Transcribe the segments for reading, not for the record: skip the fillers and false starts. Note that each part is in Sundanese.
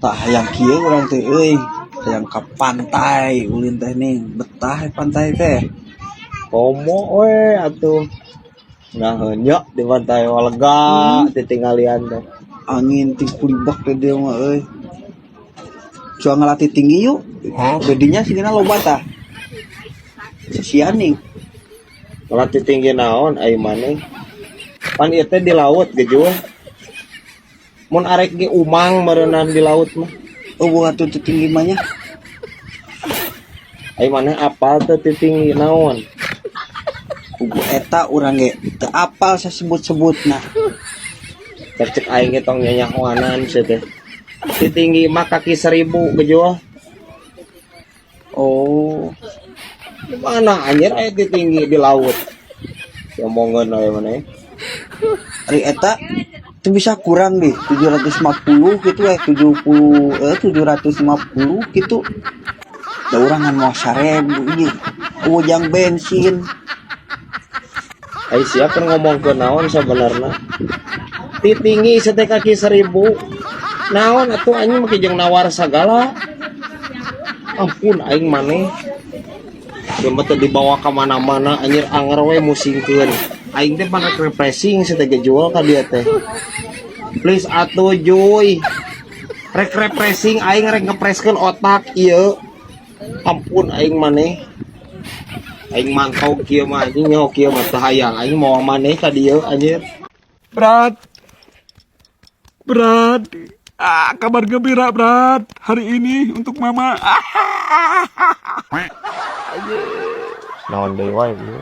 Tah, hayang kieu urang teh euy, hayang ka pantai ulin teh nih, betah pantai teh. Komo we atuh. Nah, nya di pantai lega titinggalian teh. Angin ti kulibak teh dia mah euy. Coba ngelatih tinggi yuk. Bedinya sigana loba tah. Sisian nih. Ngelatih tinggi naon ai maneh? Pan ieu teh di laut gejuh. Mun arek ge umang meureunan di laut mah. Oh, bukan tuh tinggi mah nya. Ai maneh apal teu ti tinggi naon? Kubu eta urang ge teu apal sasebut-sebutna. Cek aing ge tong nyanyahoanan sia teh. Ti tinggi mah kaki 1000 gejuh. Oh, Di mana anjir aya ti tinggi di laut? Omongeun we maneh. Ari eta itu bisa kurang deh 750 gitu ya, 70, eh, 750 gitu. Da urang ngan mau 1000 ieu. Ujang bensin. Ai sia kan ngomongkeun naon sabenerna? Ti tinggi sia teh kaki 1000. Naon atuh anjing make jeung nawar sagala. Ampun aing maneh. Ieu mah teu dibawa ka mana-mana anjir, anger we musingkeun. Aing teh pan rek refreshing sia teh gejual ka dia teh. Please atuh, Juy. Rek refreshing aing, rek ngepreskeun otak ieu. Ampun aing maneh. Aing mantau kieu mah anjing, nyaho kieu mah teu hayang aing mawa maneh ka dieu anjir. Berat. Berat. Ah, kabar gembira, Berat. Hari ini untuk Mama. Ah, Naon deui wae ieu?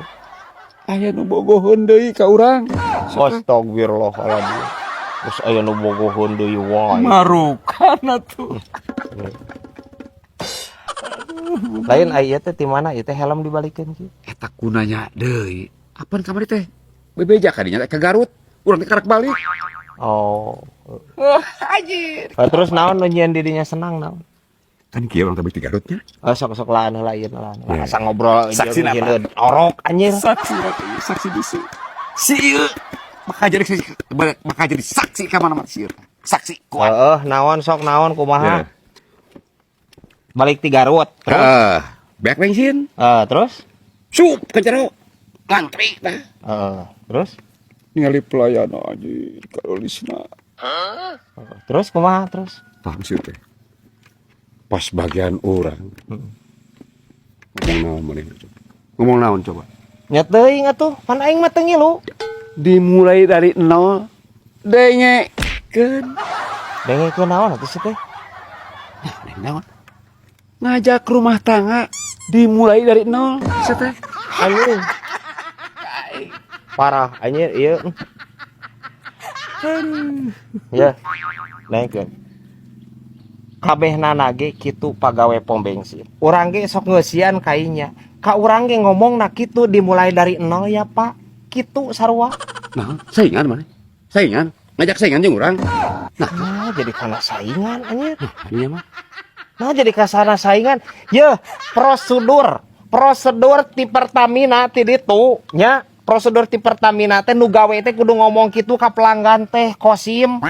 Aya nu bogoheun deui ka urang. Astagfirullahaladzim. Terus aya nu bogoheun deui wae. Marukan atuh. Lain aya teh ti mana ieu teh helm dibalikeun kieu? Eta kunanya deui. Apaan kamari teh? Bebeja kadinya teh ke Garut. Urang teh karak balik. Oh. Wah, anjir. Ah, terus naon nu nyieun dirinya senang naon? Kan kieu urang teh balik di Garutnya. Oh, sok sok lah anu lah ieu lah. Ya. Asa ngobrol Saksi jeung apa? hieun orok anjir. Saksi atuh, saksi bisu. Si ieu bakal jadi saksi ka mana-mana si ieu. Saksi kuat. Heeh, naon sok naon kumaha? Ya. Balik ti Garut. Terus? Heeh. Beak bensin. Eh, terus? Sup ke jero. Ngantri tah. Heeh, terus? Ningali pelayan anjir kalolisna. Terus kumaha terus? Paham sih teh. Pas bagian urang. Ngomong naon maneh? Ngomong naon coba? Nya teuing atuh, pan aing mah teu ngilu. Dimulai dari nol. Dengekeun. Dengekeun naon atuh sih teh? Nah, naon? Ngajak rumah tangga dimulai dari nol, sia teh. Anjing. Parah anjir ieu. Ya. Naikeun. Kabehna ge kitu pagawe pom bensin. Urang ge sok ngeusian kainya. Ka urang ge ngomongna kitu, "Dimulai dari nol ya, Pak." Kitu sarua. Nah, saingan mana? Saingan, ngajak saingan jeung urang. Nah, jadi kana saingan anjir. Ini mah. Nah, jadi kasana saingan. Ye, prosedur. Prosedur ti Pertamina ti ditu nya. Prosedur ti Pertamina teh nu gawe teh kudu ngomong kitu ka pelanggan teh, Kosim.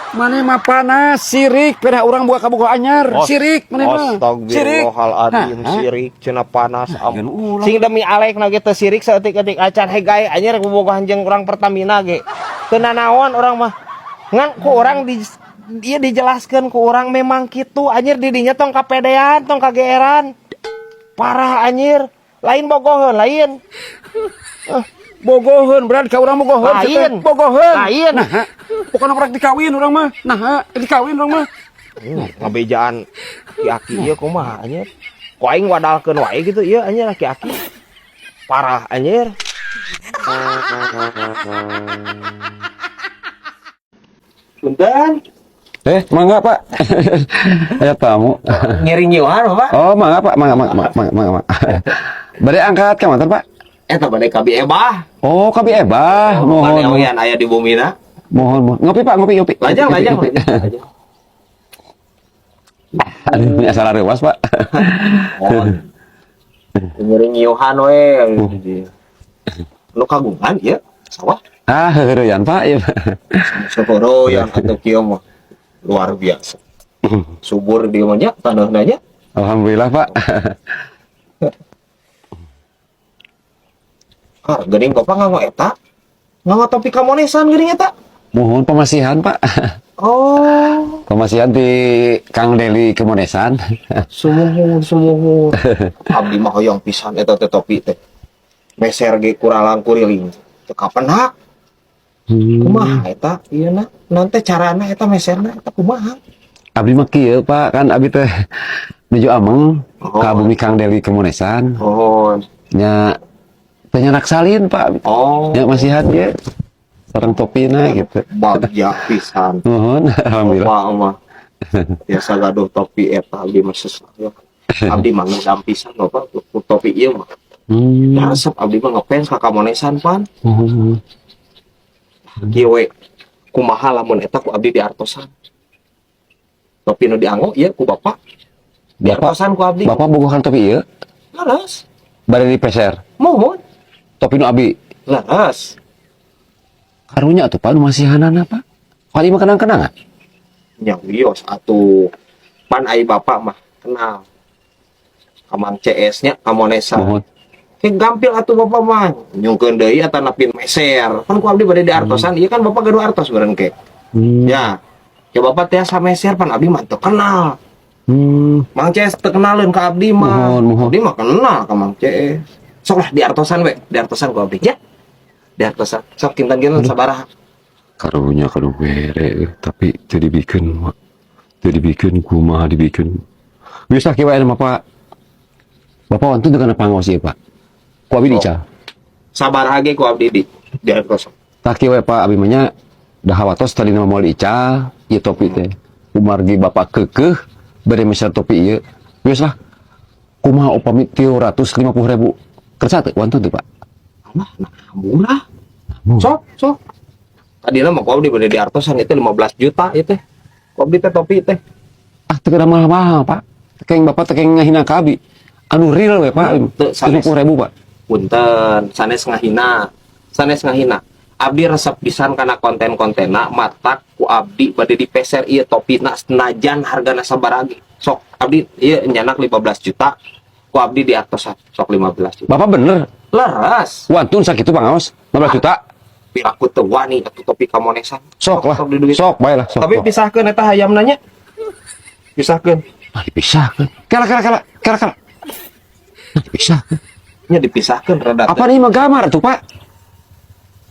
Maneh mah panas, sirik, pada urang buka kabogoh anyar, sirik maneh mah. Sirik. Astagfirullahaladzim, Nah, sirik cenah panas. Nah, jangan ulah. Sing demi alek na ge teu sirik saeutik-eutik acan hegai anjir bobogohan jeung urang Pertamina ge. Teu nanaon urang mah. Ngan ku urang di dia dijelaskeun ku urang memang kitu anjir, didinya tong kapedean, tong kageeran. Parah anjir. Lain bogoheun, lain. Bogoheun, berat ka urang bogoheun. Lain. Bogoheun. Lain. Nah, bukan orang dikawin urang mah. Nah, dikawin urang mah. Ngabejaan aki-aki ieu kumaha anjir? Ku aing wadalkeun wae gitu ieu anjir aki-aki. Parah anjir. Punten. Eh, mangga, Pak. Aya tamu. Ngiring nyiuhan, Bapak. Oh, mangga, Pak, mangga, mangga, mangga, mangga, mangga. Bade angkat ka mantan, Pak? Eta bade ka Bi Ebah. Oh, ka Bi Ebah. Mohon Mohon. Mohon aya di bumina. Mohon, mohon. Ngopi, Pak, ngopi, ngopi. Lajang, Ngopi, lajang, ngopi. Lajang, lajang. Aduh, punya salah rewas, Pak. Mohon. Ngiring nyiuhan we. Nu kagungan ieu sawah. Ah, heureyan, Pak, ieu. Syukur yang atuh kieu mah. Luar biasa. Subur di mah nya tanahna nya. Alhamdulillah, Pak. Ah, geuning Bapak nganggo eta. Nganggo topi kamonesan geuning eta. Mohon pemasihan, Pak. Oh, Pemasihan di Kang Deli Kemonesan. Sumuhun, sumuhun. Abdi mah hoyong pisan eta teh topi teh. Meser ge kuralang kuriling. Teu kapenak. Kumaha eta ieu na? Nanti carana eta meserna eta kumaha? Abdi mah kieu, Pak, kan abdi teh nuju ameng ka bumi Kang Deli Kemonesan. Oh. Nya teh nyandak salin, Pak. Oh. Nya masihan ge sareng topina gitu. Bagja pisan. Mohon, alhamdulillah. Bapak mah biasa gaduh topi eta, abdi mah sesah. Abdi mah ngedam pisan Bapak ku topi ieu mah. Resep abdi mah ngefans ka Kamonesan pan. Kieu we kumaha lamun eta ku abdi diartosan. Topi nu dianggo ieu ku Bapak. Diartosan ku abdi. Bapak bogohan topi ieu? Leres. Bade dipeser. Mohon. Topi nu abi. Leres. Karunya atuh, Pak, nu masihanana, Pak. Kali mah kenang-kenangan. Nya wios atuh pan ai Bapak mah kenal. Ka Mang CS nya Kamonesan. Mohon. Kayak gampil atuh Bapak mah. Nyungkeun deui atanapin meser. Kan ku abdi bade diartosan, ieu kan Bapak gaduh artos beureun ke. Ya. Ya Bapak tiasa meser pan abdi mah teu kenal. Mang CS teu kenaleun ka abdi mah. Mohon, mohon. Abdi mah kenal ka Mang CS. Sok lah diartosan we, diartosan ku abdi. Ya. Diartosan. Sok kinten-kinten sabaraha? Karunya kudu bere, tapi teu dibikeun, Mak. Teu dibikeun kumaha dibikeun. Bisa kieu wae mah, Pak. Bapak wantun teu kana pangaos ieu, Pak. Ku abi dical. Sabaraha ge ku abdi di diartosan. Tah kieu we, Pak, abi mah nya da hawatos tadi mah moal dical ieu topi teh. Kumargi Bapak keukeuh bade meser topi ieu. Geus lah. Kumaha upami 350.000? Kersa teu wantun teu, Pak? Alah, nah murah. Sok, sok. Tadi mah ku abdi bade diartosan itu 15 juta ieu teh. Ku abdi teh topi teh. Ah, teu kada mahal-mahal, Pak. Tekeng Bapak tekeng ngahina ka abi. Anu real we, Pak. Teu, sanes. 50.000, Pak. Punten, sanes ngahina. Sanes ngahina. Abdi resep pisan kana konten-kontenna, matak ku abdi bade dipeser ieu topina senajan hargana sabaraha ge. Sok abdi ieu nyanak 15 juta ku abdi diartosan sok 15 juta. Bapak bener. Leres. Wantun sakitu pangaos 15 juta. Piraku teu wani atuh topi kamonesan. Sok lah. Sok di duit. Sok bae lah, sok. Tapi sok. pisahkeun eta hayamna nya. Pisahkeun. Ah, dipisahkeun. Kala kala kala kala kala. Nah, dipisahkeun. Nya dipisahkeun rada. Apa nih mah gambar tuh, Pak?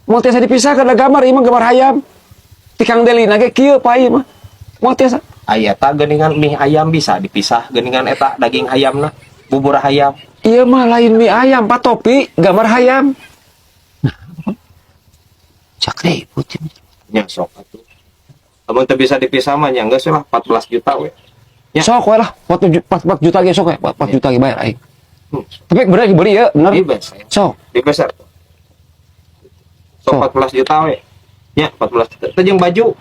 Mau tiasa dipisahkan ada gambar, ieu mah gambar hayam. Ti Kang Deli nage kieu, Pak, ieu mah. Mau tiasa. Aya eta geuningan mie ayam bisa dipisah geuningan eta daging hayamna, bubur hayam. Ieu mah lain mie ayam, Pak, topi gambar hayam. Nah, cak ribut ini. Nya sok atuh. Lamun teu bisa dipisah mah nya geus lah 14 juta we. Ya. Sok we lah, 4 juta ge sok we, 4 juta ge bayar aing. Tapi bener dibeli ya, bener. Dibeser. Sok. Dibeser. Sok Sok. 14 juta we. Nya 14 juta. Teh jeung baju.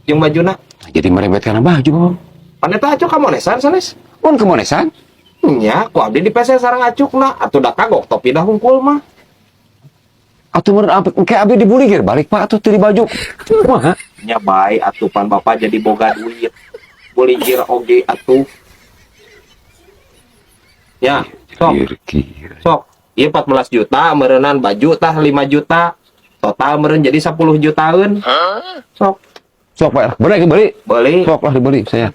Jeung bajuna. Nah, jadi merembet kana baju, Bang. Pan eta acuk kamonesan sanes? Mun kemonesan? Nya, ku abdi dipeser sareng acukna atuh da kagok topi dah hungkul mah. Atuh meureun abdi engke abdi dibuli ge balik, Pak, atuh teu di baju. Kumaha? Nya bae atuh pan Bapak jadi boga duit. Buligir oge atuh. Ya, sok. Kira-kira. Sok. Ieu 14 juta meureunnan baju tah 5 juta. Total meureun jadi 10 jutaan. Sok. Sok, Pak. Bener dibeli. Beli. Sok lah dibeli saya.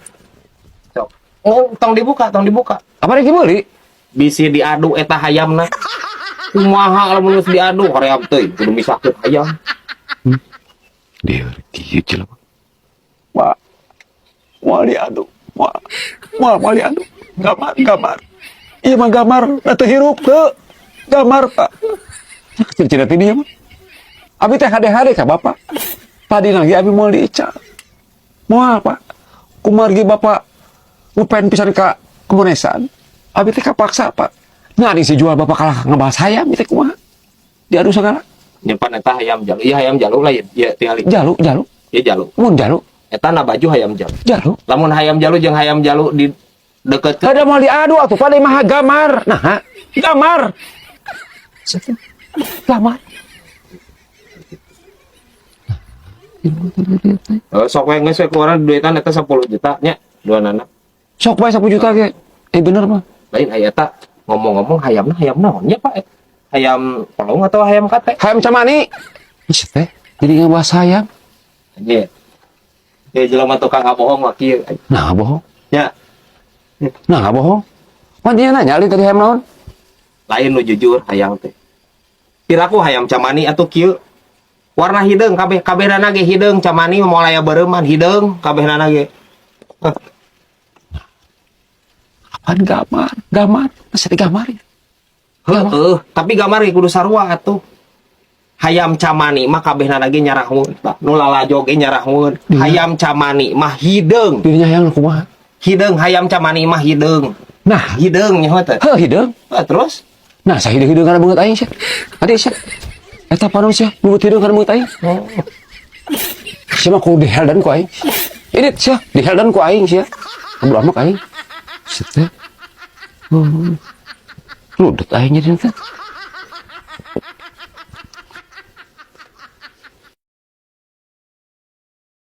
Sok. Oh, tong dibuka, tong dibuka. Apa yang dibeli? Bisi diadu eta hayamna. Kumaha lamun geus diadu hoream teuing kudu misahkeun hayam. Dia kieu jelema. Pak. Moal diadu. Moal. Moal moal diadu. Gambar, gambar. Ieu mah gambar, da teu hirup teu. Gambar, Pak. Kecil-kecil tadi mah. Abi teh hade-hade ka Bapak. Tadi lagi abi moal diical. Moal, Pak. Kumargi Bapak ngupen pisan ka kemonesan. Abi teh kapaksa, Pak. Nah, si jual Bapak kalah ngebahas hayam teh kumaha? Diadu segala. Nyimpan eta hayam jalu. Ieu hayam jalu lain. Ieu tingali. Jalu, jalu. Ieu jalu. Mun jalu, Eta na baju hayam jalu. Jalu. Lamun hayam jalu jeung hayam jalu di deket Ada mau diadu atuh pada mah gambar. Nah, gambar. Gambar. Eh, sok we geus we ku urang duitan eta 10 juta nya duanana. Sok bae 10 juta ge. Eh, bener mah. Lain aya eta ngomong-ngomong hayamna hayam naon nya, Pak? Hayam pelung atau hayam kate? Hayam camani. Ih, teh. Jadi ngebahas hayam. Anjir. Ya jelema tukang ngabohong mah kieu. Nah, bohong. Ya, Nah, bohong. Pan dia nanya li tadi hayam naon? Lain nu jujur hayang teh. Piraku hayam camani atuh kieu. Warna hideung kabeh, kabehnana ge hideung, camani moal aya bareuman, hideung kabehnana ge. Heh. Apaan gamar? Gamar. Masa di gamar ya? Heeh, tapi gamar ge kudu sarua atuh. Hayam camani mah kabehnana ge nyarahun, Pak. Nu lalajo ge nyarahun. Hayam camani mah hideung. Dirinya hayam kumaha? Hideung, hayam camani mah hideung. Nah, Hideung nyaho teh. heuh, hideung. Ah, terus. Nah, saya hideung-hideung kana beungeut aing sia. Adi sia. Eta panon sia, nyebut hideung kana beungeut aing. Oh. Sia mah kudu diheldan ku aing. Ini sia, diheldan ku aing sia. Kudu amak aing. Sia teh. Ludet aing jadi teh.